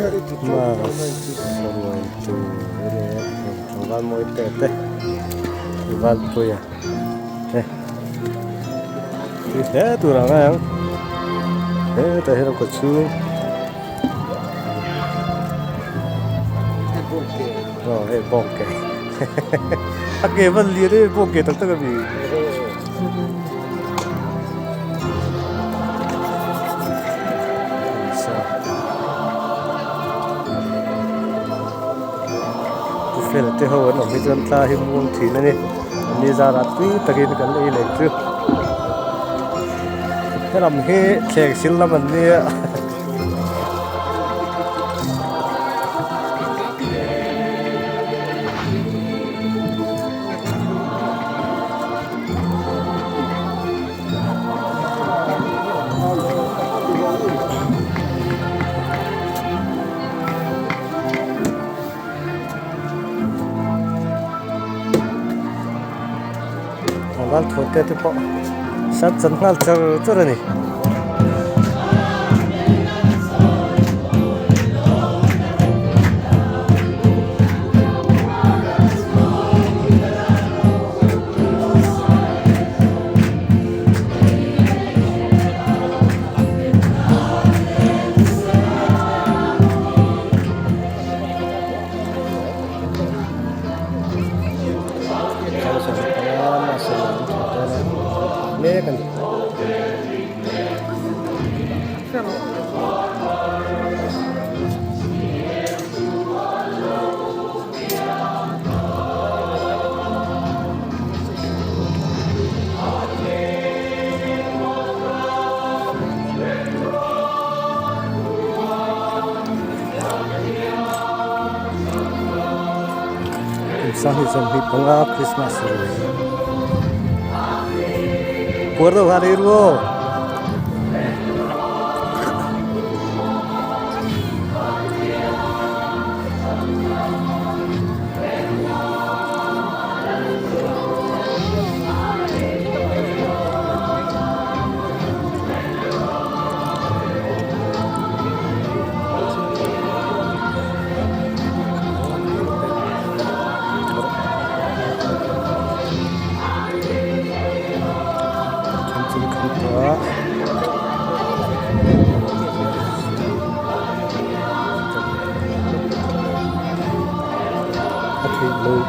Christmas ruai tur a ni a tlangval mawi te te Valpuia te tui hle tur a ngai ang hetah hian a kaw chhung aw hei bawng ke a ke van lian em bawng ke tak tak a ni. Pu Fela te ho an awm hi chuan thla hi muang thin a ni an ni zarah tui takin kan ei leh chu helam hi thleng sil lam an nia. Tlangval thuante te pawh sat chan nghal char char a ni. Mek a ni. 25 Christmas ruai puar deuh han ei ru aw. A theih loh.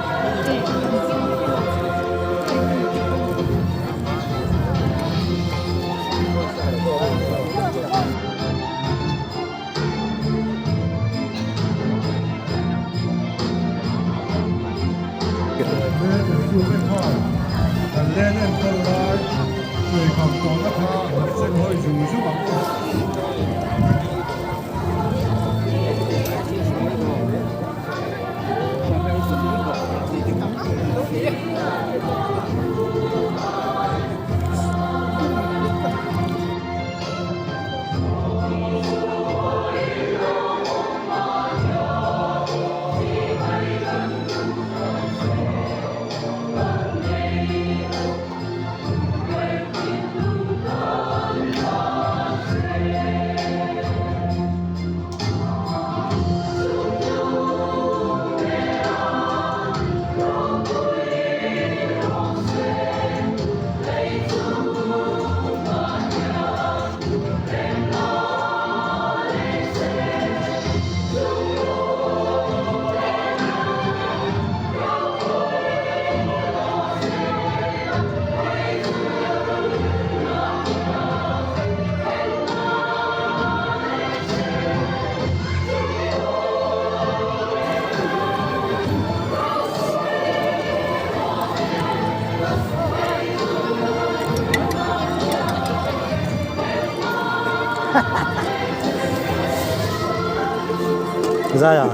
Zai a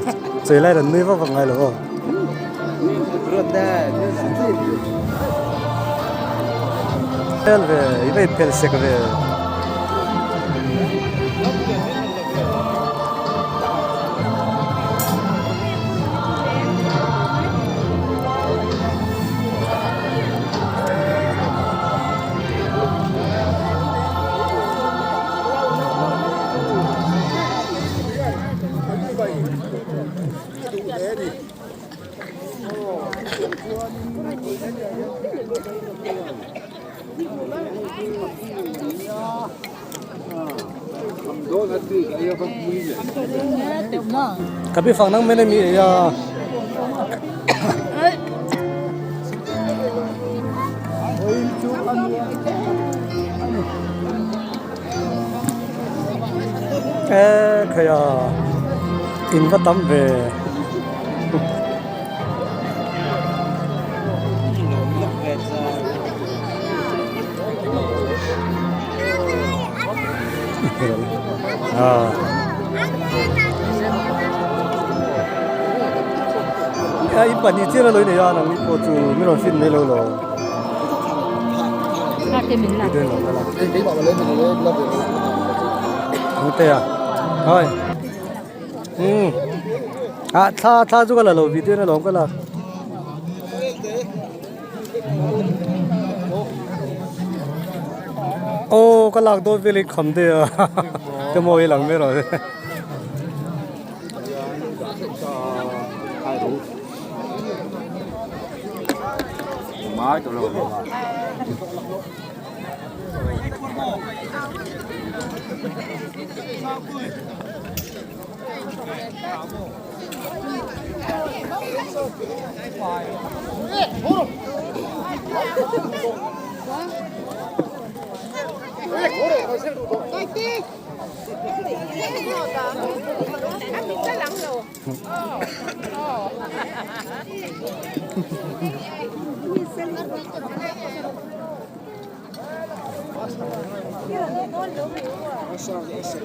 chei lai ran nui vak vak ngai lo aw. Phel ve i va inphel sek ve. Ka bi fang nang mene mi ya. E khaya in va tam ve. A in pahnih chiah la lo inei a nang ni pawh chu min rawn fin mai lo lo. Thangtea hai umm ah thla thla chu ka la lo video in alawm ka la. Aw ka lak dawn vel in kham de a ka mawi lang mai rawh se.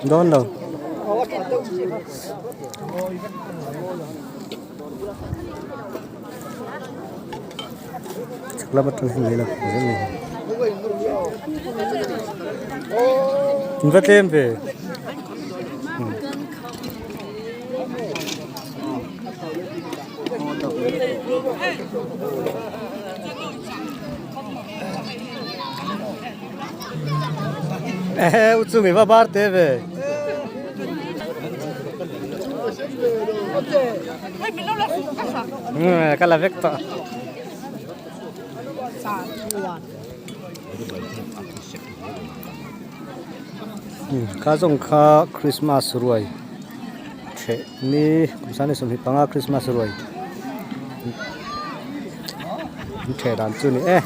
Dawn lo. Chhak lam atang hian lei la hmu zel mai. In va tlem ve. Ehe u chu mi va bar te ve. Ka la vek tawh. Kha zawng kha Christmas ruai theh ni kum sangni 25 Christmas ruai an theh dan chu a ni e.